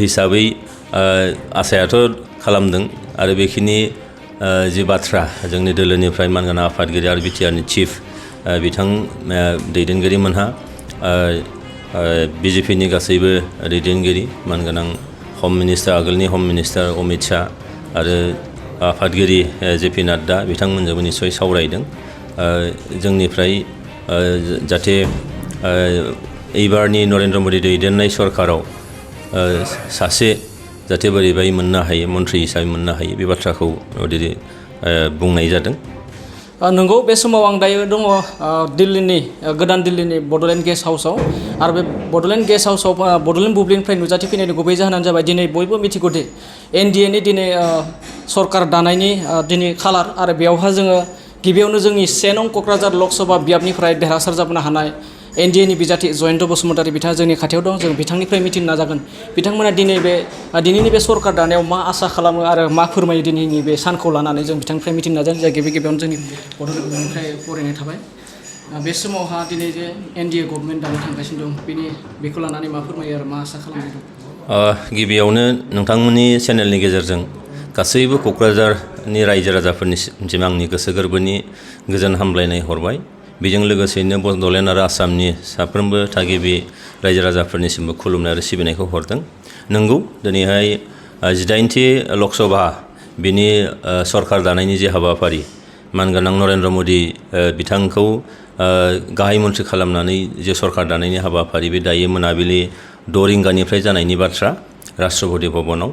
हिसाबै आसायाथ' खालामदों आरो बेखिनि जि बाथ्रा जोंनि दोलोनिफ्राय मानगोनां आफादगिरि आरो बिटिआरनि चिफ बिथां दैदेनगिरि मोनहा बिजेपिनि गासैबो दैदेनगिरि मानगोनां हम मिनिस्टार आगोलनि हम मिनिस्टार अमित शाह आरो आफादगिरि जेपि नाड्डा बिथांमोनजोंबो निस्सय सावरायदों जोंनिफ्राय जाहाथे एबारनि नरेन्द्र मोदी दैदेननाय सरकाराव सासे जाहाथे बोरैबाय मोननो हायो मन्थ्रि हिसाबै मोननो हायो बे बाथ्राखौ बुंनाय जादों। नंगौ बे समाव आं दायो दङ दिल्लीनि गोदान दिल्लीनि बड'लेण्ड गेस्ट हाउसआव आरो बे बड'लेण्ड गेस्ट हाउसआव बड'लेण्ड बुब्लिनिफ्राय नुजाथिफैनायनि गुबै जाहोनानो जाबाय दिनै बयबो मिथिगौ दि एनडिएनि दिनै सरकार दानायनि दिनै खालार आरो बेयावहा जोङो गिबियावनो जोंनि 1 नं क'क्राझार लकसभा बियाबनिफ्राय देरहासार जाबोनो हानाय एनडिएनि बिजाथि जयन्त बसुमतारी बिथाङा जोंनि खाथियाव दं जों बिथांनिफ्राय मिथिनो नाजागोन बिथांमोना दिनैनि बे सरकार दानायाव मा आसा खालामो आरो मा फोरमायो दिनैनि बे सानखौ लानानै जों बिथांनिफ्राय मिथिनो नाजागोन जाय गिबियावनो जोंनि बड'लेण्डनिफ्राय फरायनाय थाबाय बे समावहा दिनै जे एनडिए गभर्नमेन्ट दानो थांगासिनो दं बेखौ लानानै मा फोरमायो आरो मा आसा खालामनाय दं। गिबियावनो नोंथांमोननि चेनेलनि गेजेरजों गासैबो क'क्राझारनि रायजो राजाफोरनिसिम आंनि गोसो गोरबोनि गोजोन हामलायनाय हरबाय बेजों लोगोसेनो बड'लेण्ड आरो आसामनि साफ्रोमबो थागिबि रायजो राजाफोरनिसिमबो खुलुमनाय आरो सिबिनायखौ हरदों। नंगौ दिनैहाय 18थि लकसभा बिनि सरकार दानायनि जे हाबाफारि मानगोनां नरेन्द्र मोदी बिथांखौ गाहाय मन्थ्रि खालामनानै जे सरकार दानायनि हाबाफारि बे दायो मोनाबिलि 6 रिंगानिफ्राय जानायनि बाथ्रा राष्ट्रपति भवनाव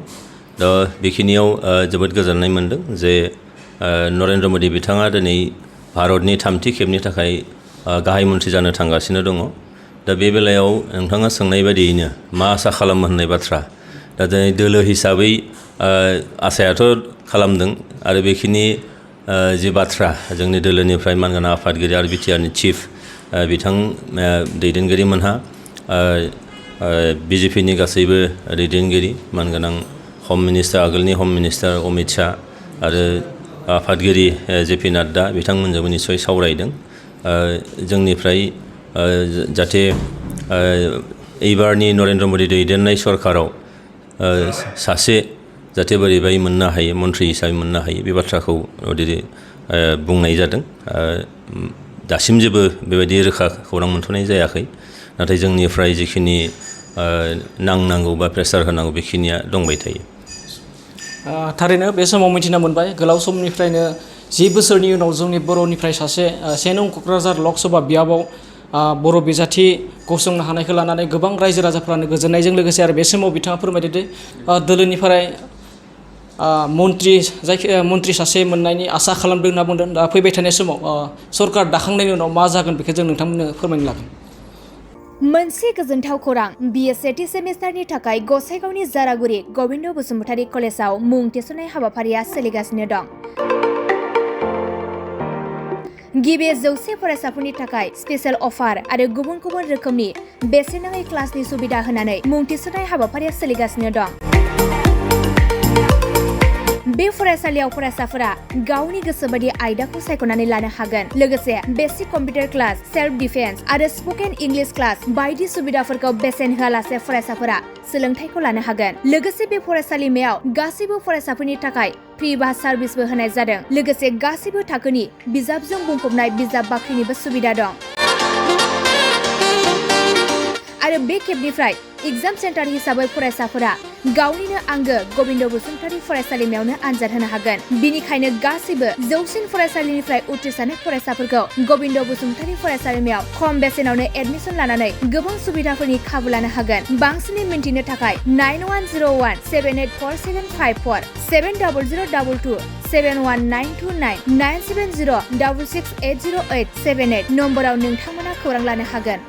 दा बेखिनियाव जोबोद गोजोननाय मोनदों जे नरेन्द्र मोदी बिथाङा दिनै भारतनि 3थि खेबनि थाखाय गाहाय मन्थ्रि जानो थांगासिनो दङ दा बे बेलायाव नोंथाङा सोंनाय बायदियैनो मा आसा खालामो होननाय बाथ्रा दा दिनै दोलो हिसाबै आसायाथ' खालामदों आरो बेखिनि जि बाथ्रा जोंनि दोलोनिफ्राय मानगोनां आफादगिरि आरो बिटिआरनि चिफ बिथां दैदेनगिरि मोनहा बिजेपिनि गासैबो दैदेनगिरि मानगोनां हम मिनिस्टार आगोलनि हम मिनिस्टार अमित शाह आरो आफादगिरि जेपि नाड्डा बिथांमोनजोंबो निस्सय सावरायदों जोंनिफ्राय जाहाथे एबारनि नरेन्द्र मोदी दैदेननाय सरकाराव सासे जाहाथे बोरैबाय मोननो हायो मन्थ्रि हिसाबै मोननो हायो बे बाथ्राखौ बुंनाय जादों दासिम जेबो बेबायदि रोखा खौरां मोनथ'नाय जायाखै नाथाय जोंनिफ्राय जिखिनि नांनांगौ बा प्रेसार होनांगौ बेखिनिया दंबाय थायो। थारैनो बे समाव मिथिना मोनबाय गोलाव समनिफ्रायनो 10 बोसोरनि उनाव जोंनि बर'निफ्राय सासे 1 नं क'क्राझार लकसभा बियाबाव बर' बिजाथि गसंनो हानायखौ लानानै गोबां रायजो राजाफ्रानो गोजोननायजों लोगोसे आरो बे समाव बिथाङा फोरमायदो दि दोलोनिफ्राय मन्थ्रि सासे मोननायनि आसा खालामदों होनना बुंदों दा फैबाय थानाय समाव सरकार दाखांनायनि उनाव मा जागोन बेखौ जों नोंथांमोननो फोरमायनो लागोन। मोनसे गोजोनथाव खौरां बिए सेथि सेमिस्टारनि थाखाय गसाइगावनि जारागुरि गबिन्द बसुमतारी कलेजाव मुं थिसननाय हाबाफारिया सोलिगासिनो दं। गिबि 100 फरायसाफोरनि थाखाय स्पेशेल अफार आरो गुबुन गुबुन रोखोमनि बेसेन नाङै क्लासनि सुबिदा होनानै मुं थिसननाय हाबाफारिया सोलिगासिनो दं। बे फरायसालियाव फरायसाफोरा गावनि गोसोबायदि आयदाखौ सायख'नानै लानो हागोन लोगोसे basic computer class self defence आरो स्पकेन इंलिश क्लास बायदि सुबिदाफोरखौ बेसेन होआलासे फरायसाफोरा सोलोंथाइखौ लानो हागोन। लोगोसे बे फरायसालिमायाव गासैबो फरायसाफोरनि थाखाय फ्रि बास सार्भिसबो होनाय जादों लोगोसे गासैबो थाखोनि बिजाबजों बुंफबनाय बिजाब बाख्रिनिबो सुबिदा दं आरो बे खेबनिफ्राय एग्जाम सेन्टार हिसाबै फरायसाफोरा गावनिनो आंगो गबिन्द बसुमतारी फरायसालिमायावनो आनजाद होनो हागोन। बिनिखायनो गासैबो जौसिन फरायसालिनिफ्राय उथ्रिसारनाय फरायसाफोरखौ गबिन्द बसुमतारी फरायसालिमायाव खम बेसेनावनो एडमिसन लानानै गोबां सुबिदाफोरनि खाबु लानो हागोन। बांसिनै मिन्थिनो थाखाय 9101784754 7002 71929 97066808878 नम्बराव नोंथांमोना खौरां लानो हागोन।